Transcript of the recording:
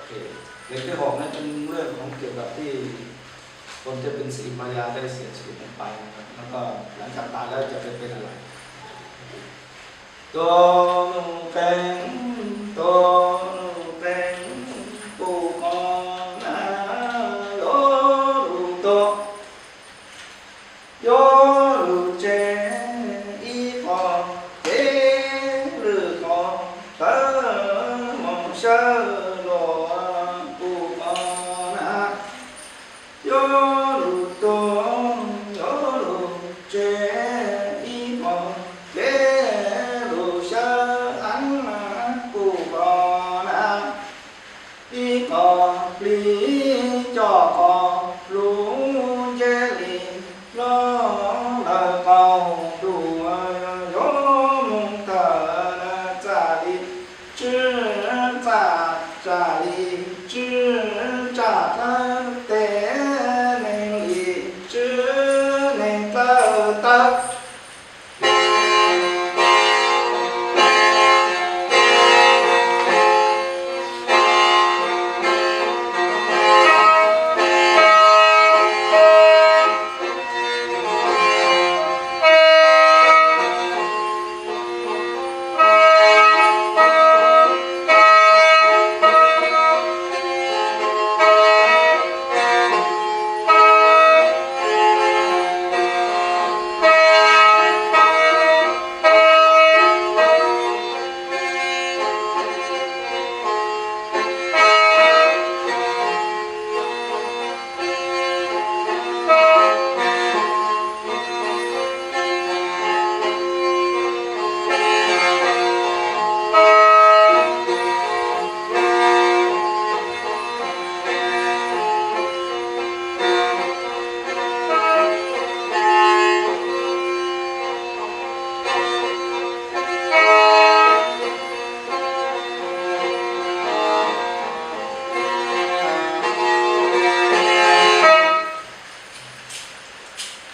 Lawv twb hom no trong lawm hov kiav kom tej, kon tej pej xeem Himalaya tej xiam tsis kev poob pais no, no ko lawv kam tas lawm cov peb peb lawm. Tuaj lug qee, tuaj lug qee, pum qhov na, yuav lug tuaj, yuav lug tseg ib qho, tseg lwm qhov, tawm moog sawv los pum qhov na. Yuav lug tuaj, yuav lug tseg ib qho, tseg lug sawv ib qho na. Ib qho plig coj qhov lug nce li loj ntawm qaum ntuj, yuav moog thawm txaj li tswb, txaj, txaj li tswb